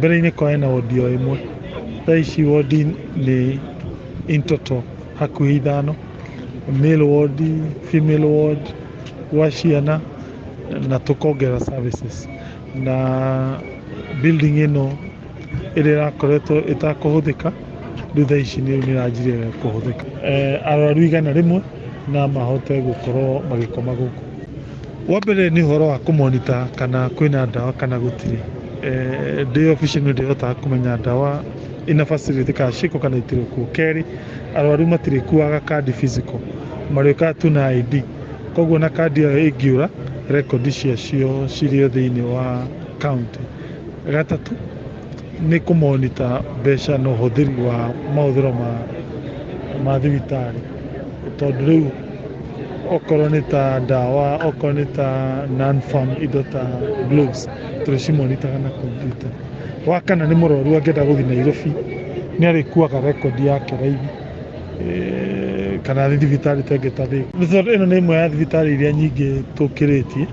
Mbere-inĩ kwarĩ na wodi o ĩmwe, thaa ici wodi nĩ in total hakuhĩ ithano, male ward, female ward, gwa ciana na tũkongerera services. Na building ĩno ĩrĩa ĩrakoretwo ĩtakũhũthĩka rĩu thaa ici nĩ ĩranjirie kũhũthĩka. Arwaru 100 na mahote gũkorwo magĩkoma gũkũ. Wa mbere nĩ ũhoro wa kũmonita kana kwĩna ndawa kana gũtirĩ. Ndĩ obici nĩ ndĩhotaga kũmenya ndawa ina facility kana ciĩkuo kana itirĩ kuo. Kerĩ, arwaru matirĩkuaga kandi physical, marĩũkaga tu na ID. Koguo na kandi ĩyo ĩngĩũra, rekondi ciacio cirĩ o thĩinĩ wa county. Gatatũ, nĩ kũmonita mbeca na ũhũthĩri wa mahũthĩro ma thibitarĩ, tondũ rĩu okorwo nĩ ta ndawa, okorwo nĩ ta non-farm indo ta gloves, tũrĩcimonitaga na kompiuta. Wa kana nĩ mũrwaru angĩenda gũthiĩ Nairobi, nĩ arĩkuaga rekondi yake raithi kana thibitarĩ ta ĩngĩ ta Thika. Ĩno nĩ ĩmwe ya thibitarĩ iria nyingĩ tũkĩrĩtie,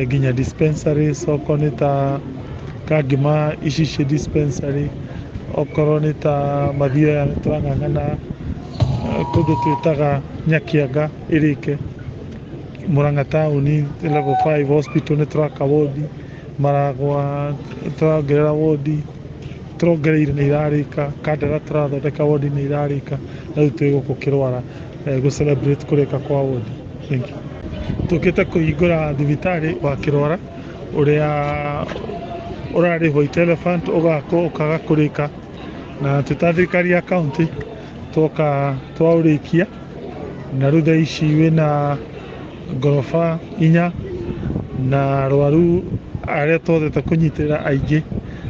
nginya dispensaries, okorwo nĩ ta Kangema Icici dispensary, okorwo nĩ ta Mathioya nĩ tũrang'ang'ana kũndũ twĩtaga Nyakianga ĩrĩke, Murang'a taũni level 5 hospital nĩ tũraka wodi, Maragwa tũrongerera wodi, tũrongereire nĩ irarĩka, Kandara tũrathondeka wodi nĩ irarĩka, na rĩu twĩ gũkũ Kĩrwara gũ celebrate kũrĩka kwa wodi. Thank you. Tũkĩte kũhingũra thibitarĩ wa Kĩrwara ũrĩa ũrarĩ White Elephant ũgakwo ũkaga kũrĩka, na twĩ ta thirikari ya county twoka twaũrĩkia, na rĩu thaa ici wĩna ngoroba inya na arwaru arĩa twahotete kũnyitĩrĩra aingĩ,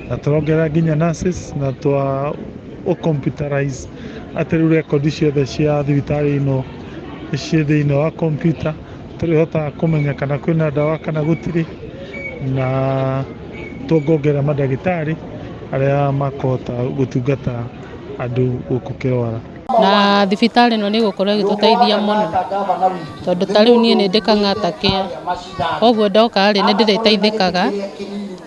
na tũrongerera nginya nurses na twa computerize atĩ rĩu rekondi ciothe cia thibitarĩ ĩno ciĩ thĩinĩ wa kompiuta, tũrĩhotaga kũmenya kana kwĩna ndawa kana gũtirĩ, na tũngongerera mandagĩtarĩ arĩa makũhota gũtungata andũ gũkũ Kĩrwara. Na thibitarĩ ĩno nĩ ĩgũkorwo ĩgĩtũteithia mũno, tondũ ta rĩu niĩ nĩ ndĩ Kang'ata Care, koguo ndoka rĩ, nĩ ndĩrĩteithĩkaga.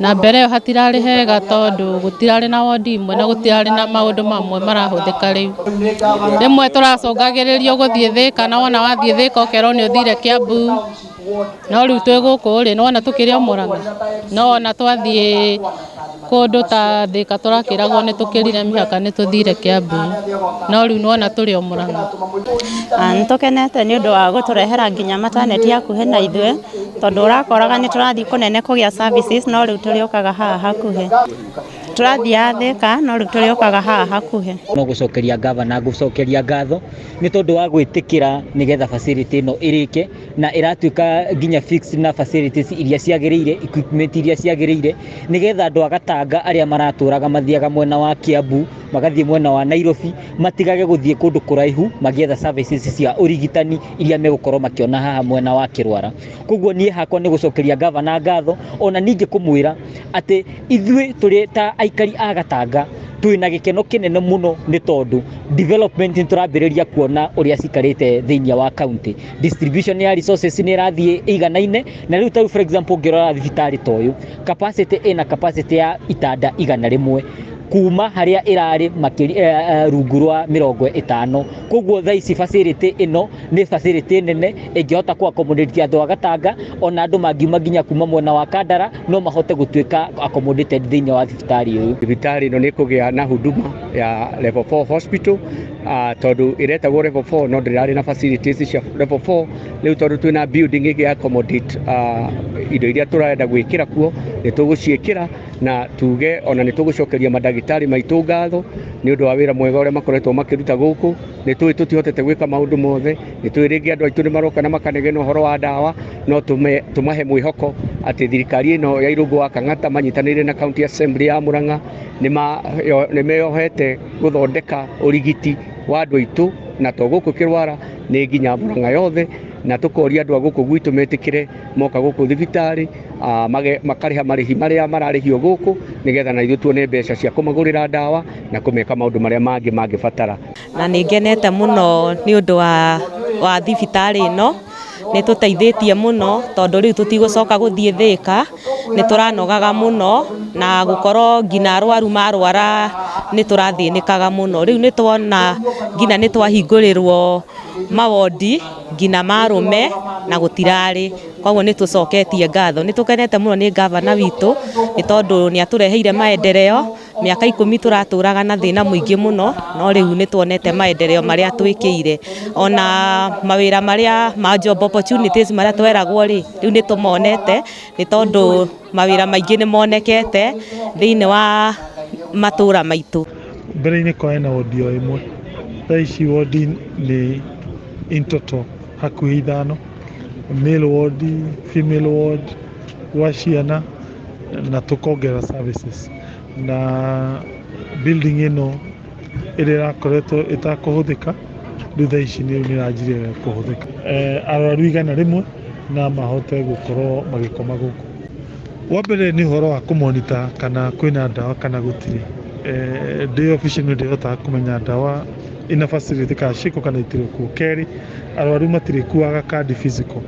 Na mbere ĩyo hatirarĩ hega, tondũ gũtirarĩ na wodi imwe na gũtirarĩ na maũndũ mamwe marahũthĩka. Rĩu rĩmwe tũracũngagĩrĩrio gũthiĩ Thĩka, na wona wathiĩ Thĩka ũkerwo nĩ ũthire Kiambu, no rĩu twĩ gũkũ rĩ, nĩwona tũkĩrĩ o Mũrang'a, no ona twathiĩ kũndũ ta Thĩka tũrakĩragwo nĩ tũkĩrire mĩhaka, nĩ tũthire Kiambu, no rĩu nĩwona tũrĩ o Mũrang'a. Nĩ tũkenete nĩ ũndũ wa gũtũrehera nginya maternity hakuhĩ na ithuĩ, tondũ ũrakoraga nĩ tũrathiĩ kũnene kũgĩa services, no rĩu tũrĩũkaga haha hakuhĩ. Tũrathiaga Thĩka, no rĩu tũrĩũkaga haha hakuhĩ. No gũcokeria gavana, gũcokeria ngatho nĩ tondũ wa gwĩtĩkĩra nĩgetha facility ĩno ĩrĩke na ĩratuĩka nginya fixed na facilities iria ciagĩrĩire, equipment iria ciagĩrĩire, nĩgetha andũ a Gatanga arĩa maratũraga mathiaga mwena wa Kiambu, magathiĩ mwena wa Nairobi, matigage gũthiĩ kũndũ kũraihu magĩetha services cia ũrigitani iria megũkorwo makĩona haha mwena wa Kĩrwara. Koguo niĩ hakwa nĩ gũcokeria gavana ngatho, ona ningĩ kũmwĩra atĩ ithuĩ tũrĩ ta aikari a Gatanga twĩna gĩkeno kĩnene mũno, nĩ tondũ development nĩ tũrambĩrĩria kuona ũrĩa cikarĩte thĩinĩ wa county. Distribution ya resources nĩ ĩrathiĩ ĩiganaine, na rĩu tarĩu for example ũngĩrora thibitarĩ ta ũyũ, capacity ĩna capacity ya itanda 100 kuma harĩa ĩrarĩ makĩria rungu rwa 50. Koguo thaa ici facility ĩno nĩ facility nene ĩngĩhota kũ accommodate andũ a Gatanga, ona andũ mangiuma nginya kuma mwena wa Kandara no mahote gũtuĩka accommodated thĩinĩ wa thibitarĩ ũyũ. Thibitarĩ ĩno nĩ ĩkũgĩa na huduma ya level 4 hospital, tondũ ĩretagwo level 4 no ndĩrarĩ na facilities cia level 4. Rĩu tondũ twĩna building ĩngĩ accommodate indo iria tũrenda gwĩkĩra kuo, nĩ tũgũciĩkĩra, na tuge ona nĩ tũgũcokeria mandagĩtarĩ maitũ ngatho nĩ ũndũ wa wĩra mwega ũrĩa makoretwo makĩruta gũkũ. Nĩ tũĩ tũtihotete gwĩka maũndũ mothe, nĩ tũĩ rĩngĩ andũ aitũ nĩ maroka na makanegena ũhoro wa ndawa, no tũmahe mwĩhoko atĩ thirikari ĩno ya Irũngũ wa Kang'ata manyitanĩire na County Assembly ya Murang'a nĩ meyohete gũthondeka ũrigiti wa andũ aitũ, na to gũkũ Kĩrwara, nĩ nginya Murang'a yothe, na tũkoria andũ a gũkũ gwitũ metĩkĩre moka gũkũ thibitarĩ makarĩha marĩhi marĩa mararĩhio gũkũ, nĩgetha na ithuĩ tuone mbeca cia kũmagũrĩra ndawa na kũmeka maũndũ marĩa mangĩ mangĩbatara. Na nĩ ngenete mũno nĩ ũndũ wa thibitarĩ ĩno. Nĩ tũteithĩtie mũno tondũ rĩu tũtigũcoka gũthiĩ Thĩka, nĩ tũranogaga mũno na gũkorwo nginya arwaru marwara nĩ tũrathĩnĩkaga mũno. Rĩu nĩ tuona nginya nĩ twahingũrĩrwo mawondi nginya ma arũme na gũtirarĩ, koguo nĩ tũcoketie ngatho. Nĩ tũkenete mũno nĩ ngavana witũ nĩ tondũ nĩ atũreheire maendeleo. Mĩaka 10 tũratũraga na thĩna mũingĩ mũno, no rĩu nĩ tuonete maendeleo marĩa twĩkĩire. Ona mawĩra marĩa ma job opportunities marĩa tweragwo rĩ, rĩu nĩ tũmonete nĩ tondũ mawĩra maingĩ nĩ monekete thĩinĩ wa matũra maitũ. Mbere-inĩ kwarĩ na wodi o ĩmwe, thaa ici wodi nĩ in total hakuhĩ ithano, male ward, female ward, gwa ciana na tũkongerera services. Na building ĩno ĩrĩa ĩrakoretwo ĩtakũhũthĩka rĩu thaa ici nĩ ĩranjirie kũhũthĩka. Arwaru 100 na mahote gũkorwo magĩkoma gũkũ. Wa mbere nĩ ũhoro wa kũmonita kana kwĩna ndawa kana gũtirĩ. Ndĩ obici nĩ ndĩhotaga kũmenya ndawa ina facility kana ciĩkuo kana itirĩ kuo. Kerĩ, arwaru matirĩkuaga kandi physical,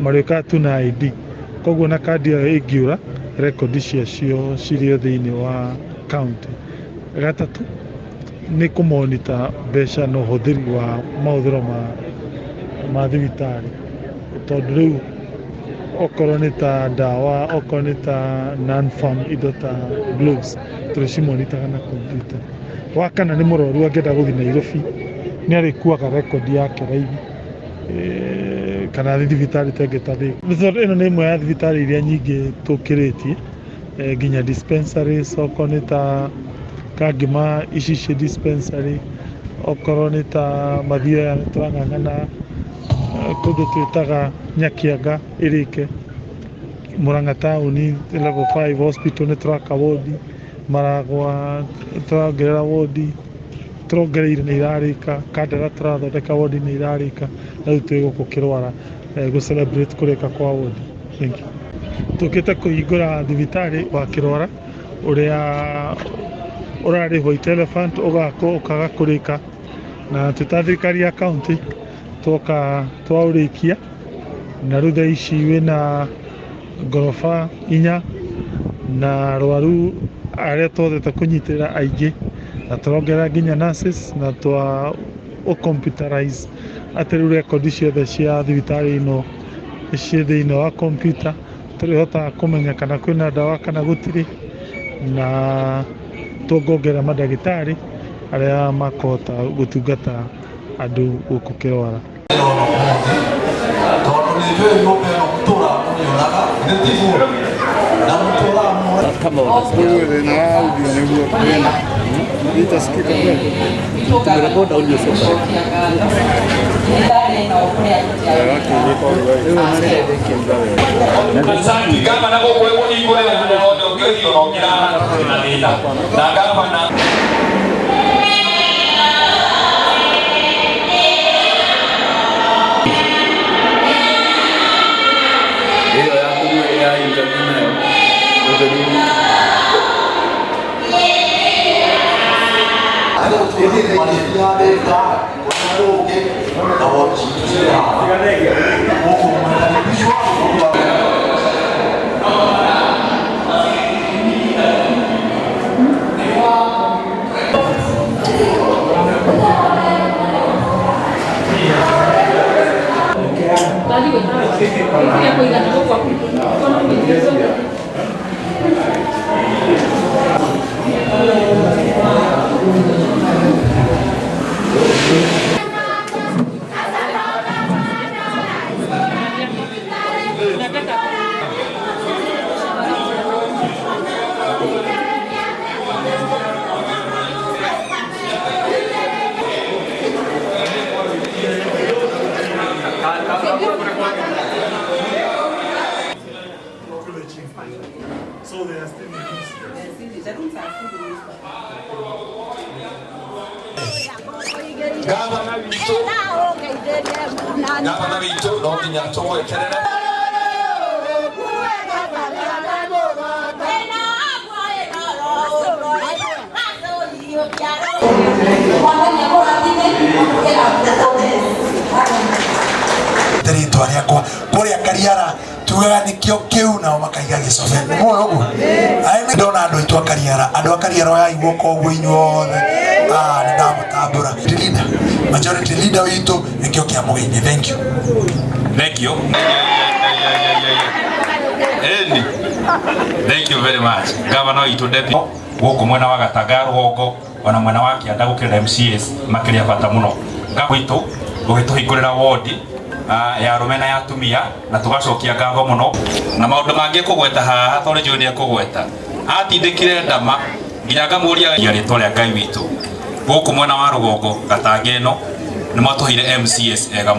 marĩũkaga tu na ID. Koguo na kandi ĩyo ĩngĩũra, rekondi ciacio cirĩ o thĩinĩ wa county. Gatatũ, nĩ kũmonita mbeca na ũhũthĩri wa mahũthĩro ma thibitarĩ, tondũ rĩu okorwo nĩ ta ndawa, okorwo nĩ ta non-farm indo ta gloves, tũrĩcimonitaga na kompiuta. Wa kana nĩ mũrwaru angĩenda gũthiĩ Nairobi, nĩ arĩkuaga rekondi yake raithi, kana thibitarĩ ta ĩngĩ ta Thĩka. Ĩno nĩ ĩmwe ya thibitarĩ iria nyingĩ tũkĩrĩtie, nginya dispensaries, okorwo nĩ ta Kangema Icici dispensary, okorwo nĩ ta Mathioya nĩ tũrang'ang'ana kũndũ twĩtaga Nyakianga ĩrĩke, Murang'a taũni level 5 hospital nĩ tũraka wodi, Maragwa tũrongerera wodi, tũrongereire nĩ irarĩka, Kandara tũrathondeka wodi nĩ irarĩka, na rĩu twĩ gũkũ Kĩrwara gũ celebrate kũrĩka kwa wodi. Thank you. Tũkĩte kũhingũra thibitarĩ wa Kĩrwara ũrĩa ũrarĩ White Elephant ũgakwo ũkaga kũrĩka, na twĩ ta thirikari ya county twoka twaũrĩkia, na rĩu thaa ici wĩna ngoroba 4 na arwaru arĩa twahotete kũnyitĩrĩra aingĩ, na tũrongerera nginya nurses na twa computerize atĩ rĩu rekondi ciothe cia thibitarĩ ĩno ciĩ thĩinĩ wa kompiuta, tũrĩhotaga kũmenya kana kwĩna ndawa kana gũtirĩ, na tũngongerera mandagĩtarĩ arĩa makũhota gũtungata andũ gũkũ Kĩrwara. Gavana gũkũ ĩkũhingũrĩra na ũngĩũthiĩ ona ũngĩrara na thĩna na gavana. Ĩyo ya kũgĩa ya interview nayo ũtheri. So they are still in use. Gavana witũ no nginya tũgweterere. Maigĩte rĩtwa rĩakwa kũrĩa Kariara, tugaga nĩkĩo kĩu, nao makaiga gĩcobe. Nĩ mũĩ ũguo? Ai, ndona andũ aitũ a Kariara, andũ a Kariara, oyai guoko ũguo inyuothe. Ah, nĩ ndamũtambũra. Leader, majority leader witũ nĩkĩo kĩa mũgĩinĩ. Thank you. Thank you. Eni. Thank you very much. Governor witũ, deputy gũkũ mwena wa Gatanga ya rũgongo ona mwena wa kĩanda gũkĩrĩra MCAs makĩria bata mũno. Gavana witũ ũgĩtũhingũrĩra wodi ya arũme na ya atumia, na tũgacokia ngatho mũno na maũndũ mangĩ kũgweta haha tondũ njũĩ nĩ ekũgweta atindĩkire ndama nginya ngamũria rĩtwa rĩa Ngai witũ. Gũkũ mwena wa rũgongo, Gatanga ĩno, nĩ matũheire MCAs ega mũno.